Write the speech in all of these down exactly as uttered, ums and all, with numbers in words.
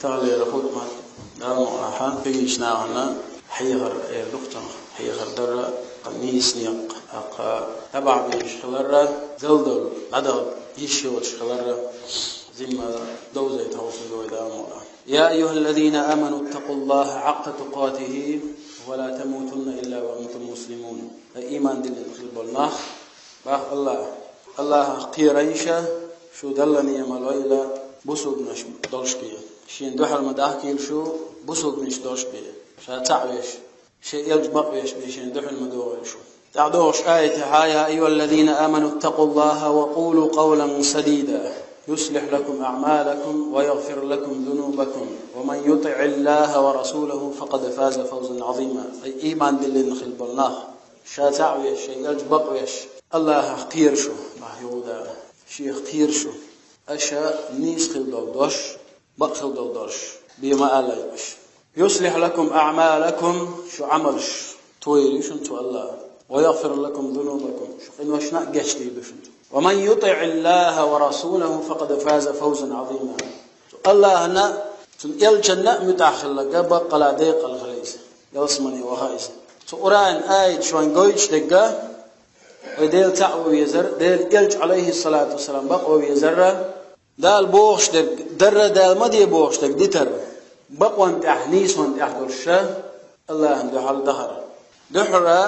Талера хутмат Дала мукъ лахь, кегийчу нахана хьехар эр ду-кх цунах, хьехар дара, кху нийса некъ, кху тӀебахьа безаш хиларра, галдала дӀадаха йиш йоцуш хиларра, зимма довзийта хьовсур ду вай Дала мукъ лахь. يا أيها الذين آمنوا اتقوا الله حق تقاته ولا تموتن إلا وأنتم مسلمون. Ай, ийман диллина хилла болу нах, боху АллахӀа, АллахӀах кхерайша, шу Далла неӀмал вайла бусулбанаш долуш бен. Шена дуьхьал ма дахкийла шу бусулбанаш долуш бен. Ша цхьаъ веш, шен элча бакъвеш бен шена дуьхьал ма догӀийла шу. ТӀаьхьа догӀучу аятехь: يا أيها الذين آمنوا اتقوا الله وقولوا قولا سديدا يصلح لكم أعمالكم ويغفر لكم ذنوبكم ومن يطع الله ورسوله فقد فاز فوزا عظيما. Ай, ийман диллина хилла болу нах, ша цхьаъ веш, шен элча бакъвеш, АллахӀах кхера шу, боху Дала, шех кхера шу. Аша нийса хилла долу дош, бакъ хилла долу дош бен ма аллайша аша. يصلح لكم أعمالكم, шу Ӏамалш тойийла ю шуна цу АллахӀа. ويغفر لكم ذنوبكم, шу къиношна а гечдийр ду шуна цо. ومن يطع الله ورسوله فقد فاز فوزا عظيما. Цу АллахӀана а, цуьнан элчанна а муьтӀахь хилларг баккъала декъала хила иза, ялсамане ваха иза. Цу Къуръанан аяташ вайна гойтуш дерг, вай Дела цхьаъ ван везар, Делан элча, Ӏалайхиссалату вассалам, бакъ ван везар, Дала бохуш дерг дарра, Дала ма де бохуш дерг дитар, бакъонан тӀехь, нийсонан тӀехь долуш ша АллахӀана дуьхьал дахар. Дуьххьара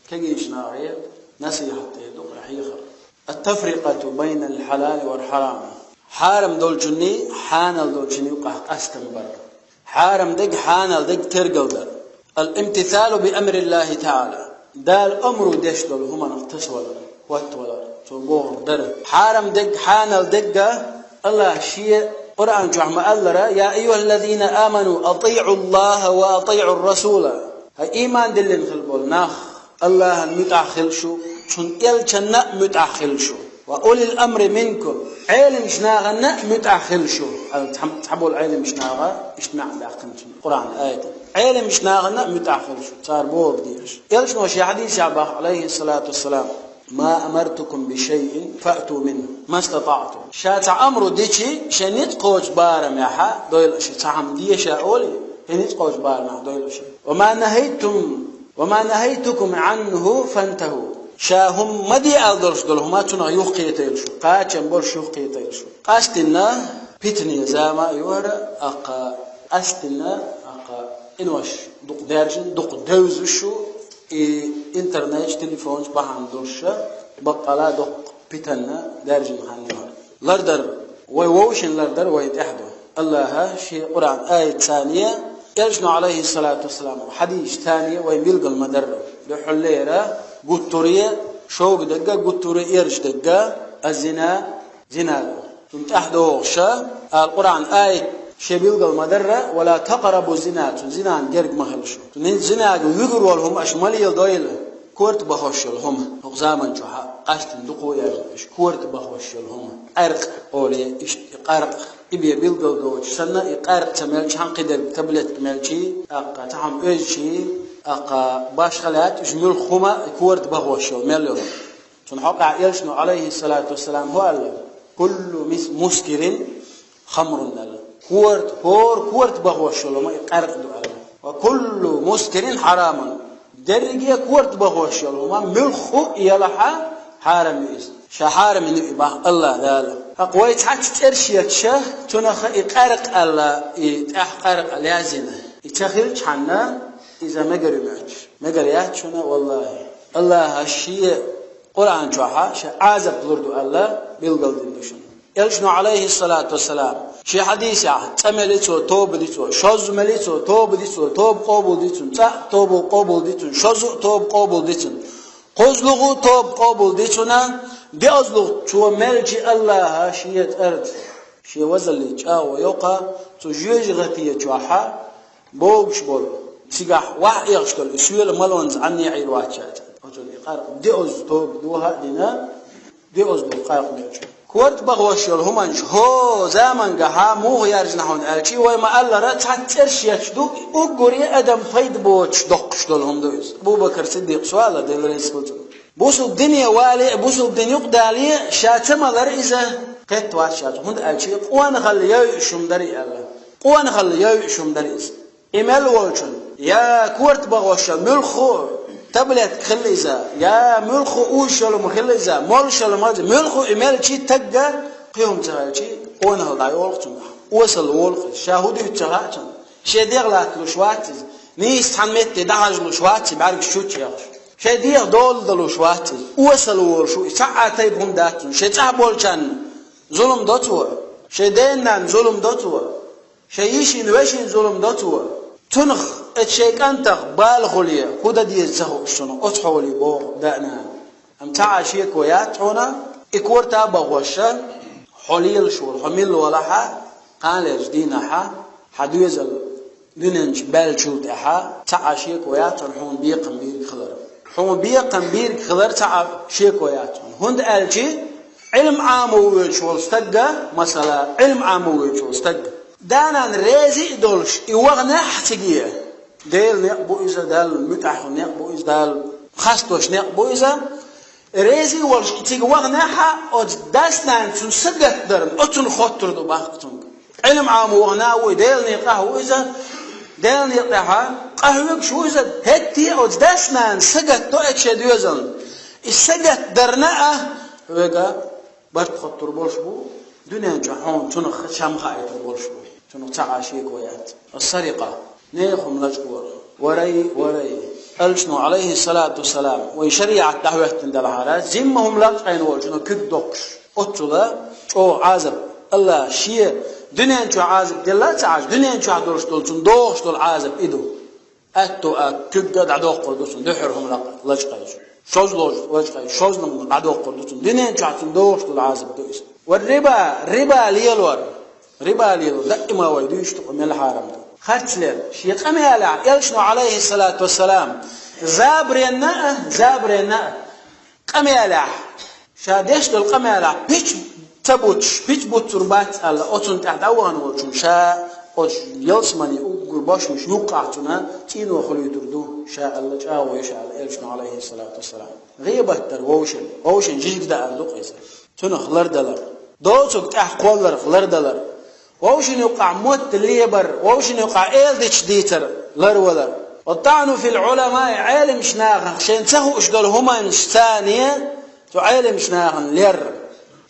кегийчу нахе насихьат эр ду-кх хьехар. التفرقة بين الحلال والحرام. Хьарам долчунний, хьанал долчунний юкъахь къастам бар. Хьарам дерг, хьанал дерг тергал дар. الامتثال بأمر الله تعالى. Дала омра деш долу хӀуманах тасавалар, хӀоттавалар, цо бохург дар. Хьарам дерг, хьанал дерг а АллахӀа шен Къуръан чохь ма-аллара: يا أيها الذين آمنوا أطيعوا الله وأطيعوا الرسول. Хьай, ийман диллина хилла болу нах, АллахӀана муьтӀахь хила шу, цуьнан элчанна а муьтӀахь хила шу. وأولي الأمر منكم. Ӏеламчу нахана а муьтӀахь хила шу. Ала цхьа-, цхьаболу Ӏеламчу наха иштта маьӀна даьккхина цуьнан Къуръанан аятан. Ӏеламчу нахана а муьтӀахь хила шу, цара бохург дезаш. Элчано шен хьадисехь боху, Ӏалайхиссалату вассалам: ما أمرتكم بشيء فأتوا منه ما استطعتم. Ша цхьа омра дичи, шайн ницкъ кхочу барамехь дойла аша, цхьа хӀума де ша олий, шайн ницкъ кхочу барамехь дойла аша. وما نهيتم وما نهيتكم عنه فانتهوا. Ша хӀума ма де аьлла долуш долу хӀума, цунах юхакхетийла шу, кхачам болуш юхакхетийла шу. Къаьстина питане зама а ю хӀара, аккха къаьстина, аккха къинош дукха даьржина, дукха девзаш ю, и интернеташ, телефонаш бахьана долуш ша, баккъала доккха питана даьржина хан ю хӀара. Лардар, вай вовшийн лардар вайн тӀехь ду. АллахӀа шен Къуръанан аятца а, элчано, Ӏалайхиссалату вассалам, хьадисашца а вай билгал ма-дарра. Дуьххьарлера гуттаре шовгӀа дерг а, гуттаре эрча дерг а, аз-зина, зина ду. Цунна тӀаьхьа догӀуш ша, ала Къуръанан аят шен билгал ма-дарра: ولا تقربوا الزنا, цу зинан герга ма хила шу. Цу зинага вуьгур волу хӀума аша ма леладойла. Корта бахош йолу хӀума, хӀокху заман чохь а къаьстина дукха яьржина, аша корта бахош йолу хӀума. Къаьркъа олий иштта, и къаьркъа, и бен билгал доцуш санна, и къаьркъа ца мелча, хьан кхидерг таблетка мелчий, аккха цхьа хӀума оьзчий, аккха башхалла яц, уьш муьлхха хӀума, и корта бахош йолу мел йолу. Цунна хьокъехь элчано, Ӏалайхиссалату вассалам, хӀун аьлла: كل مس-, مسكر خمر аьлла. Корта, хӀора корта бахош йолу хӀума и къаьркъа ду аьлла. وكل مسكر حرام. Дерриге корта бахош йолу хӀума муьлхха а елахь а хьарам ю иза. Ша хьарам йина ю и боху АллахӀ Дала. ХӀокху вай цхьацца цӀераш етташ, цунах и къаьркъа аьлла, и тӀехь къаьркъа лаьзна. И ца хилчхьана, иза мегар ю моьттуш. Мегар яц шуна, валлахӀи. АллахӀа шен Къуръан чохь а ша Ӏазап лур ду аьлла билгал дина ду шуна. Элчано, Ӏалайхиссалату вассалам, шен хьадисехь: цкъа мели цо, тоба ди цо, шозза мели цо, тоба ди цо, тоба къобал ди цуьнан, цкъа а тоба къобал ди цуьнан, шозза а тоба къобал ди цуьнан, кхозлагӀа а тоба къобал ди цуьнан, диъазлагӀа цо мелча, АллахӀа шен цӀарца шен вазаллица чӀагӀо йо кху, цу жоьжахати чохь а богуш болу, цигахь охьаэгӀаш долу и соьла малонца Ӏанне Ӏийр вац ша цӀа. Оцунна и къаьркъа диъазза тоба доха а дина, диъазза долу къаьркъа мелча. Корта бахош йолу хӀуманаш хӀокху заманчохь муха яьржина хьуна аьлча, вай ма-аллара, цхьацца цӀераш етташ ду, и уггаре адам пайда боцуш доккхуш долу хӀума ду иза. Абу-Бакр Сиддикъа, Дела реза хуьлда цунна. Бусулба дине вале а, бусулба дин юкъадале а, ша ца малар иза кхетта вац ша цунна, хӀунда аьлча къонахалла йойуш хӀума дарий аьлла. Къонахалла йойуш хӀума дара иза. И мел волчун, я корта бахошал муьлхха а таблетка хилла иза, я муьлхха а уж шолма хилла иза, мол шолма хилла иза, муьлхха а и мелчи тагга кхин хӀума ца хилчи, къонахалла дӀайолу цуьнгахь. Осалла волу иза, ша хӀун дуьйцу ца хаьа цунна. Шен дегӀ латталуш вац иза, нийса цхьана метте дӀахьажалуш вац иза, бӀаьргаш чу чехаш. Шен дегӀ доладалуш вац иза, осалла волуш ву иза, цхьа а тайпа хӀума дац цунна, шен цӀахь болчарна зулам до цо, шен ден-нанна зулам до цо. Шайн йишин, вешин зулам до цо. Цунах, оцу шайн кӀантах бала хуьлий, хӀун дан деза ца хууш цунах, оцу хьоле боху да а, нана. Амма цхьа а шеко яц хьуна, и корта а бахош, хьо лелаш волу, хьо милла валахь а, кханалерчу дийнахь а, хьан доьзал дуьнен чу баьллачул тӀаьхьа, цхьа а шеко яц хьуна, хьуна бекхам бийриг хилар. Хьуна бекхам бийриг хилар цхьа а шеко яц хьуна. ХӀунда аьлча Ӏилма Ӏамо воьдуш волу стагга, масала, Ӏилма Ӏамо воьдуш волу стагга, да-нана реза а долуш, и ваханехь а цига, Делан некъ бу иза, Далла муьтӀахь некъ бу иза, Далла хасточу некъ бу иза, реза а волуш, и цига ваханехь а, оцу дас-нанас цунна сагатдарна, оцунна хоттур ду боху цуьнга. Ӏилма Ӏамо вахана а ву и, Делан некъахь а ву иза, Делан некъехь а къахьоьгуш ву иза, хӀетте а оцу дас-нанас сагатдо оцу шен доьзална. И сагатдарна а хьоьга барт хоттур болуш бу, дуьнен чохь хьуна цунах чам хаийтур болуш бу. Цунах цхьа а шеко яц. Ас-сарикъа, нехан хӀума лачкъор. Варай, варай. Элчано, Ӏалайхиссалату вассалам, вайн шариӀат дӀахӀоьттина делахьара, зимма хӀума лачкъийна волчунах куьг доккхуш, оццула чӀогӀа Ӏазап. Алла шен дуьнен чохь Ӏазап делла а ца Ӏаш, дуьнен чохь долуш долу, цунна догӀуш долу Ӏазап и ду. Аьтту а куьг а дӀадоккхур ду цунна, дуьххьара хӀума лакъ-, лачкъайча. ШозлагӀа лачкъайча, шозлагӀа дӀадоккхур ду цунна. Дуьнен чохь цунна догӀуш долу Ӏазап ду иза. Ва риба, риба лелор. Риба лелор. Даима вай дуьйцуш ду, мел хьарам ду. Харцлер. Шен къамелехь, Элчано, Ӏалайхиссалату вассалам, забаренна а, забаренна а. Къамелехь, ша деш долу къамелехь пич ца буттуш, пич буттур бац аьлла, оцунна тӀехь дӀавахана волчунна ша оцу ялсамане уггар бошмаш юккъахь цунна цӀийно хуьлуьйтур ду, ша аьлла, чӀагӀо йо ша аьлла Элчано, Ӏалайхиссалату вассалам. ГӀийбат дар вовшийн, вовшийн жижиг даар ду-кх иза. Цунах лардалар. Доцург тӀехь кхолларх лардалар. Вовшийн юккъахь мотт лебар, вовшийн юккъахь эладиташ дийцар ларвалар. Ва таӀну фил Ӏуламаи, Ӏеламчу нахах шайна ца хууш долу хӀуманаш царна, цу Ӏеламчу нахана лер.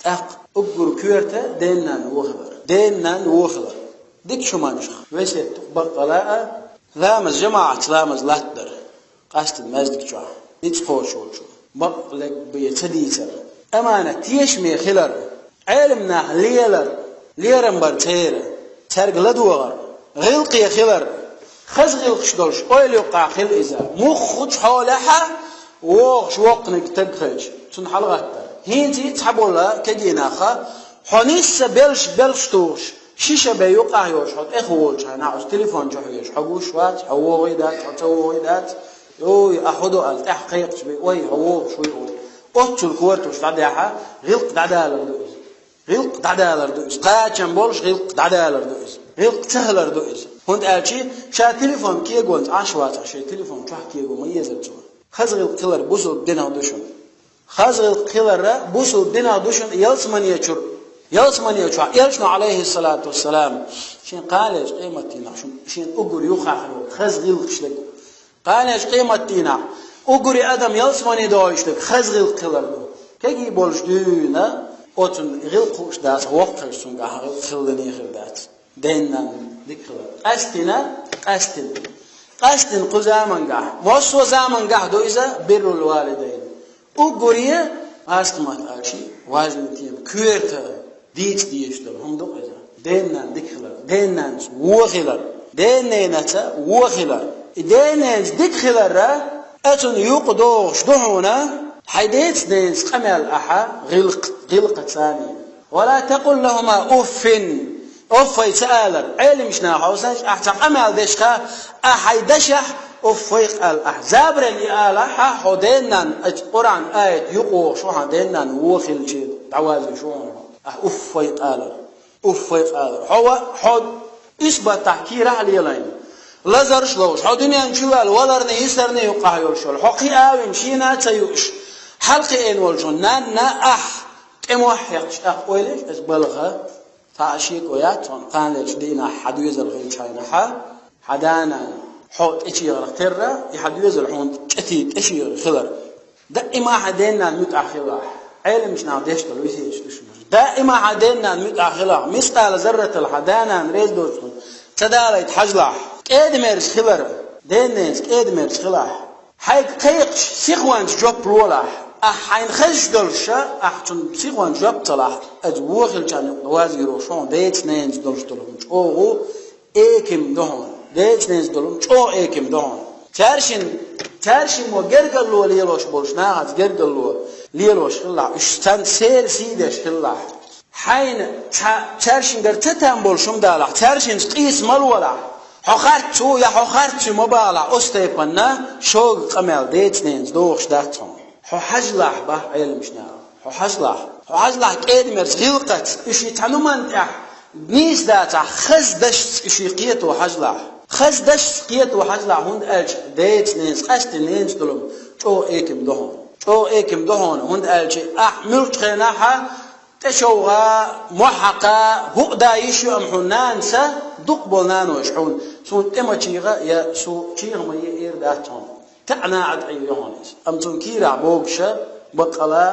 ТӀаккха уггар коьрта ден-нана вохалар. Ден-нана вохалар. Дикачу хӀуманашах весет ду-кх баккъала а, ламаз, жамаӀатца ламаз латтадар. Къаьстина маьждиг чохь, ницкъ кхочуш волчо, бакъ лерг бен ца дийцар, аманат тешаме хилар, Ӏеламнах лелар, лерам бар церан, цаьрга ладогӀар, гӀиллакхе хилар, хаза гӀиллакхаш долуш, ойла юккъахь хила иза, муххачу хьолехь а вогӀуш воккханиг стаг хилча, цунна хьалагӀаттар. ХӀинца а цхьаболу кегий нах, хьо нисса белш, белш тухуш, ши шо бен юккъахь йолуш, хьо тӀехволучу хьайна, хьо телефон чу хьоьжуш, хьо гуш вац, хьо вогӀий дац, хьо ца вогӀий дац. Йой, ахь хӀун до аьлла, тӀаьхьа кхайкхаш бен, ой, хьо вогӀуш вуй олу. Оццул кортош дӀадахьа, гӀиллакх дӀадалар ду иза. ГӀиллакх дӀадалар ду иза. Кхачам болуш гӀиллакх дӀадалар ду иза. ГӀиллакх ца хилар ду иза. ХӀунда аьлча ша телефон кегонца Ӏаш вацахь, шен телефон чохь кего ма езар цо. Хаза гӀиллакх хилар бусалба динах ду шуна. Хаза гӀиллакх хилар бусалба динах ду шуна ялсамане чуьра. Ялсамане чохь Элчано, Ӏалайхиссалату вассалам, шен кханалерчу къематдийнахь шуна, шен уггар юххехь хир волу хаза гӀиллакхаш дерг. Кханалерчу къематдийнахь уггаре адам ялсамане догӀуш дерг хаза гӀиллакх хилар ду. Кегий болуш дуьйна, оцунна гӀиллакх хууш дац, воккха хилча цуьнгахь гӀиллакх хилла хир дац. Ден-нана дика хилар. Къаьстина, къаьстина. Къаьстина кху замангахь. Массо а замангахь ду иза биррул валидайн. Уггаре, массо а хӀуманах аьлча, важная тема, коьрта дийца дезаш долу хӀума ду-кх иза. Ден-нана дика хилар. Ден-нанца вон хилар. Ден-ненаца вон хилар. И ден-ненаца дика хиларра, оцунна юкъа догӀуш ду хьуна, хьайн деца-ненаца къамел ахь, гӀиллакх, гӀиллакхаца. Ва ла такъул лахӀума уффин. Уффай ца алар. Ӏеламчу наха хьовсалаш, ахь цхьа къамел деш хилча, ахь хьайн дашехь уффай ала ахь. Забаренна и алахь хьо ден-нана, аса Къуръан аят юкъа вогӀуш ву хьан ден-нана вон хилча дӀавазийш ву хьуна. Ахь уффай алар. Уффай алар. Хьо ва, хьо исбатахь кийрахь а лелийна. Лазарш а ловш. Хьо дуьнен чу ваьлла валарна, йисарна юккъахь йолуш йолу. Хьо кхин а вина шена а ца юуш. Хьалакхиийна волчун нанна ахь тӀе мохь хьекхча, тӀаккха ойла еш, аса балха Цхьа а шеко яц хьуна, кханалерчу дийнахь хьан доьзал хилчхьайнахьа, хьан да-нана хьо тӀечегӀарх терра, и хьан доьзал хьуна чӀетий тӀечегӀар хилар. Даима хьан ден-нана муьтӀахь хилахь, Ӏеламчу наха деш долу весеташ ду шуна. Даима хьан ден-нана муьтӀахь хилахь, мискъала зарратал хьан да-нана реза доцург ца далайта хьажалахь, кӀеда-мерза хилар, ден-ненца кӀеда-мерза хилахь. Хьайга кхайкхича сихонца жоп лолахь, ахь хьайна хезаш долуш а, ахь цунна сихонца жоп ца лахь, аса вон хилчарна юкъа вазвийр ву хьуна, деца-ненаца долуш долу хӀума чӀогӀа эким ду хьуна, деца-ненаца долу хӀума чӀогӀа эким ду хьуна. Цаьршин, цаьршиммо гергарло лелош болчу нахаца гергарло лелош хилалахь, уьш царна церан сий деш хилалахь. Хьайна цхьа цаьршингара ца там болуш хӀума далахь, цаьршинца къийса ма лолахь. Хьо харц ву я хьо харц ю ма балахь, оцу тайпанна шога къамел деца-ненаца дохуш дац хьуна. Хьо хьажалахь, боху Ӏеламчу наха. Хьо хьажалахь. Хьо хьажалахь кӀеда-мерза гӀиллакхаца, уьш и цхьана хӀуманна тӀехь нийса дацахь, хаза дашца уьш и кхето хьажалахь. Хаза дашца кхето хьажалахь, хӀунда аьлча деца-ненаца, къаьсттина ненаца долу хӀума чӀогӀа эким ду хьуна. ЧӀогӀа эким ду хьуна, хӀунда аьлча ахь муьлххачу хенахь а тӀечовгӀа, мохь хьакха, хӀуъа да йиш ю, амма хьуна нанас дукхахболу нанойша хьуна, суна тӀе ма чийгӀа я со чийгӀа ма е эр дац хьуна. ТаӀана а тӀе ю хьуна иза. Амма цунна кийрахь богуша, баккъала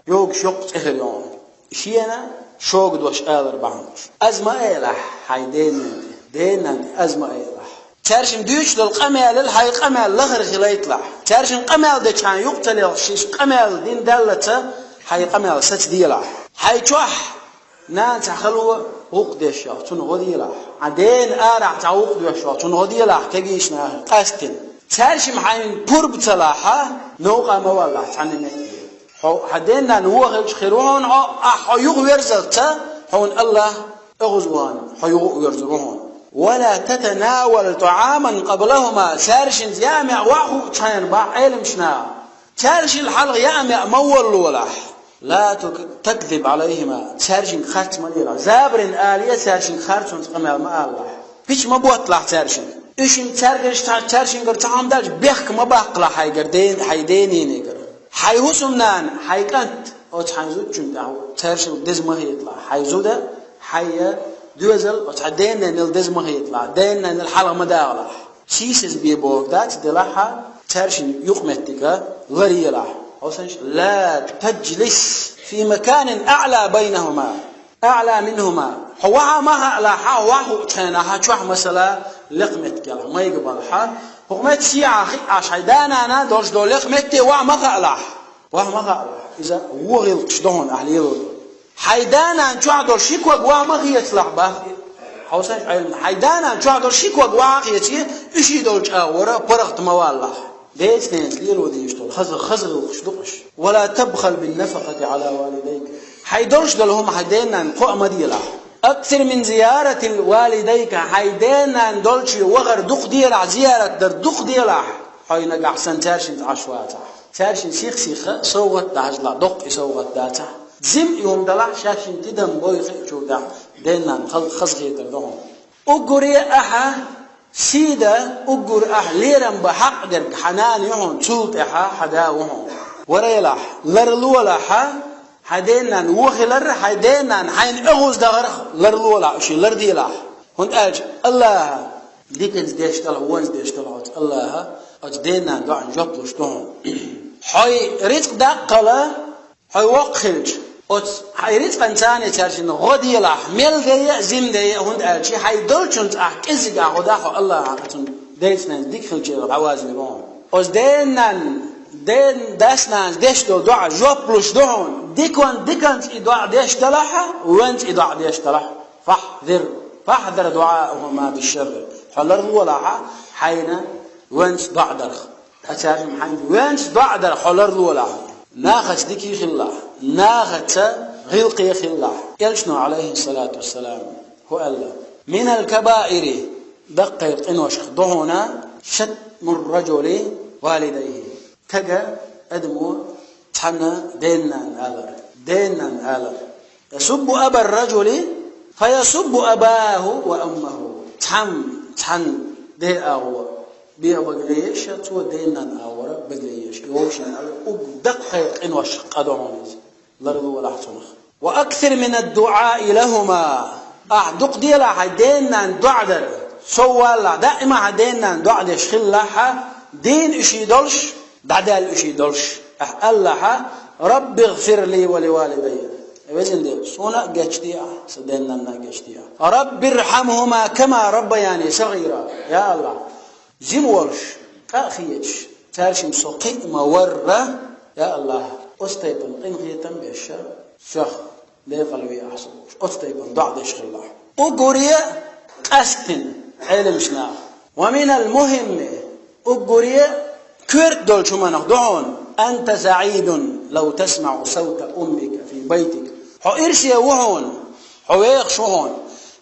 йогуш йоккха цӀе хир ю хьуна. Шена шога дош алар бахьана. Аса ма элахь хьайн ден-нанна тӀе, ден-нанна тӀе аса ма элахь. Цаьршимма дуьйцуш долу къамелал хьайн къамел лахара хилийталахь. Цаьршинна къамел дечхьана юкъа ца лелхаш, шаьш къамел дина даллалц хьайн къамел сацаделахь. Хьайн чохь нана цхьа хало гӀуллакх деш йолу, цунна гӀо делахь. Хьан дена арахь цхьа гӀуллакх деш йолу, цунна гӀо делахь, кегийчу нахе къаьсттина. Цаьршимма хьайна пурба ца лахь, новкъа ма валалахь цхьана метте. Хьо хьан ден-нанна вон хилча хир ву хьуна хьо, ахь хьо юхаверзалц, хьуна АллахӀа оьгӀазвахана хьо юха а верзар ву хьуна. «ولا تتناول طعاما قبلهما», цаьршинца яа маьӀ охьахуучу хенахь, боху Ӏеламчу наха. Цаьршилла хьалха яа маьӀ ма воллалахь. «لا تك-، تكذب عليهما», цаьршинга харц ма делахь. Забаран алий, цаьршинга харцонца къамел ма алалахь. Пич ма ботталахь цаьршинга. Уьш-м цаьргара цхьа-, цаьршингара цхьа хӀума даьлча, бехк ма баккхалахь хьайгара, ден-, хьайн ден-ненегара. Хьайн хӀусамнана, хьайн кӀант, оцу хьайн зудчунна тӀехь цаьршилла деза ма хеталахь. Хьайн зуда, хьайн доьзал оцу хьайн ден-ненал деза ма хеталахь, ден-ненал хьалха ма дахалахь. Сийсаз бен бохург дац, делахь а, цаьршинна юкъаметтиг ларъелахь. Хьо санаш: «لا تجلس في مكان أعلى بينهما، أعلى منهما». Хьо охьа ма хаалахь, охьахуучу хенахь чохь, масала, лекха меттиг ялахь, майга балахь. ХӀокху метта сехьа хиъна Ӏаш, хьайн да-нана долуш долу лекха метте охьа ма хаалахь. Охьа ма хаалахь. Иза вон гӀиллакхаш ду хьуна ахь лелор. Хьайн да-нана чохь долу ши ког охьа ма хецалахь, боху. Хьовсал, Ӏеламнах, хьайн да-нана чохь долу ши ког охьа а хеций, уьш долчу агӀора паргӀат ма валалахь. Деца-ненаца лело дезаш долу хаза, хаза гӀиллакхаш ду-кх уьш. «ولا تبخل بالنفقة على والديك». Хьайн долуш долу хӀума хьайн ден-нанна кхоа ма делахь. «أكثر من زيارة والديك», хьайн ден-нанна долчу вахар дукха делахь, зиярат дар дукха делахь, хьо нагахь санна цаьршинца Ӏаш вацахь. Цаьршинна сих-сиха совгӀат дан хьажалахь, доккха и совгӀат дацахь. Жима и хӀума далахь, шаьшшинна тидам бой хиъчул тӀаьхьа ден-нанна хал-, хазахетар ду хьуна. Уггаре ахьа сий дан, уггар ахьа лерам бан хьакъ дерг хьан нана ю хьуна, цул тӀаьхьа хьан да ву хьуна. Варелахь, ларлолахь, хьан ден-нанна вон хилар, хьайн ден-нанна хьайна оьгӀаздахарх ларлолахь, уьш ларделахь. ХӀунда аьлча АллахӀа диканца деш далахь, вонца деш далахь, оцу АллахӀа оцу ден-нанна доӀанна жоп луш ду хьуна. Хьой рицкъ даккхала, хьой воккха хилча, оцу хьайн рицкъанца цаьршинна гӀо делахь, мел де а, жима де а, хӀунда аьлча хьайн долчунца ахь кӀеззиг ахь гӀо дахь, хьо АллахӀа оцунна деца-ненаца дика хилча дӀавазвийр ву хьуна. Оцу ден-нанна, ден-, дас-нанас деш долу доӀа жоп луш ду хьуна. Дикан-, диканца и доӀа деш далахь, вонца и доӀа деш далахь. «فاحذر، فاحذر دعاءهما بالشر». Хьо ларлолахь хьайна вонца доӀа дарх. Ткъа цаьршимма хьайна вонца доӀа дарх хьо ларлолахь. Нахаца дика хилалахь, нахаца гӀиллакхе хилалахь. Элчано, Ӏалайхи ссалату вассалам, хӀу аьлла: «من الكبائر», даккхий къиношх ду хьуна, «شتم الرجل والديه». Стага, адамо цхьана ден-нанна алар, ден-нанна алар. «يسب أبا الرجل فيسب أباه وأمه». Цхьамма цхьана ден агӀо беха багале еш, цо ден-нанна агӀора багале еш. И вовшийн алар уггар даккхий къиношх къа ду хьуна иза. Ларлолахь цунах. «وأكثر من الدعاء لهما». Ахь дукха делахь хьайн ден-нанна доӀа дар. Сов валахь, даима хьан ден-нанна доӀа деш хилалахь, дийна уьш долуш, дӀадаьлла уьш долуш. Ахь алалахь: «Рабби гӀфир ли ва ли валидайя». Везан Дела, суна а гечде ахь, сан ден-нанна а гечде ахь. «Рабби рхьамхума кама раббаяни сагӀира». Я АллахӀ, жима волуш, къа а хеташ, цаьршимма со кхиъ ма варра, я АллахӀ, оцу тайпана къинхетам беш, сох декъалве ахь со. Оцу тайпана доӀа деш хилалахь. Уггаре а къаьсттина, Ӏеламчу наха. Ва минал мухӀимми, уггаре а коьрта долчу хӀуманах ду хьуна: «Анта саӀидун лав тасмаӀу савта уммика фи байтик». Хьо ирсе ву хьуна, хьо вехаш ву хьуна,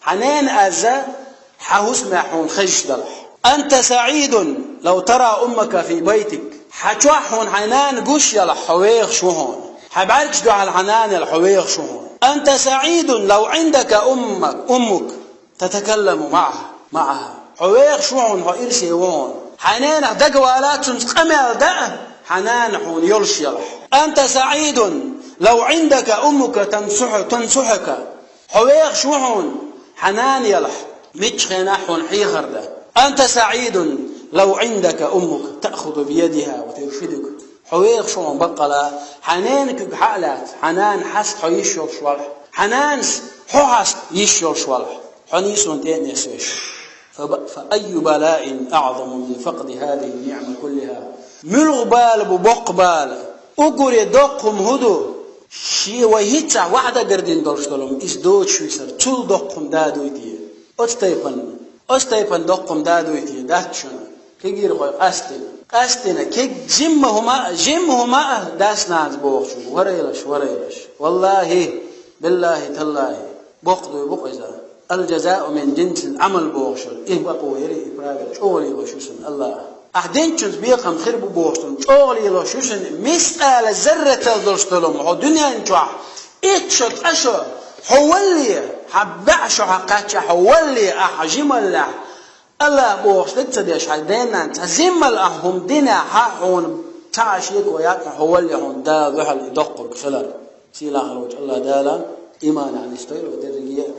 хьан ненан аз хьан хӀусамехь хьуна хезаш далахь. «Анта саӀидун лав тара уммака фи байтик». Хьан чохь хьуна хьайн нана гуш ялахь, хьо вехаш ву хьуна. Хьан бӀаьргаш дуьхьал хьан нана ялахь, хьо вехаш ву хьуна. «Анта саӀидун лав Ӏиндака уммак, уммук татакалламу маӀаха, маӀаха». Хьо вехаш ву хьуна, хьо ирсе ву хьуна. Хьайн ненах дагавала, цуьнца къамел дан, хьан нана хьуна йолуш ялахь. «Анта саӀидун лав Ӏиндака уммука тансухьу-, тансухьука». Хьо вехаш ву хьуна, хьан нана ялахь, миччу хенахь хьуна хьехар дан. «Анта саӀидун лав Ӏиндака уммука таъхузу биядиха ва туршидука». Хьо вехаш ву хьуна баккъала, хьан ненан куьг хьа а лаьцна, хьан нана хьаста хьо йиш йолуш валахь, хьан нанас хьо хьаста йиш йолуш валахь, хьо нийсонан тӀе а несвеш. Фа ба-, фа айю балаин аӀзаму мин факъди хазихи нниӀма куллиха. Муьлха бала бу боккха бала? Уггаре доккха хӀума хӀун ду? Шен вай хӀинццехь вахьдагардина долуш долу хӀума, иза доцуш висар, цул доккха хӀума да дуй те? Оцу тайпана, оцу тайпана доккха хӀума да дуй те, дац шуна? Кегийрхой, къаьсттина, къаьсттина, кег-, жимма хӀума а, жимма хӀума а дас-нанас бохучуьнга: «Варайлаш, варайлаш». ВаллахӀи, биллахӀи, таллахӀи, боккха дуй бу-кх иза. «Ал-жазау мин жинсил Ӏамал», бохуш, и бакъо яри, и правило чӀогӀа лелош ву шуна АллахӀа. Ахь динчуьнца бекхам хир бу бохуш, шуна чӀогӀа лелош ву шуна, мискъала зарратал долуш долу хӀума хьо дуьнен чохь, итт шо, ткъа шо, хьо валале, хьан баьӀ шо хьан кхаьчча, хьо валале, ахь жималлехь, АллахӀа бохуш дерг ца деш, хьайн ден-нанна цхьа жиммал ахь хӀума динехь, хьуна цхьа а шеко яц, хьо валале хьуна Дала дуьхьал и доккхург хилар. Сийлахь волчу АллахӀ Дала иманехь нисдойла вай дерриге а.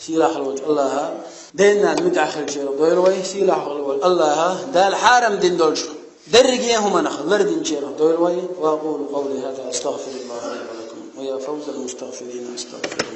Сийлахь волчу АллахӀа ден-нанна муьтӀахь хилчарах дойла вай. Сийлахь волу АллахӀа Дала хьарам дина долчу дерриге а хӀуманах лардинчарах дойла вай. Ва акъулу къавли хаза, астагъфируллахӀа ли ва лакум. Ва я фавзал мустагъфирина, астагъфируллахӀ.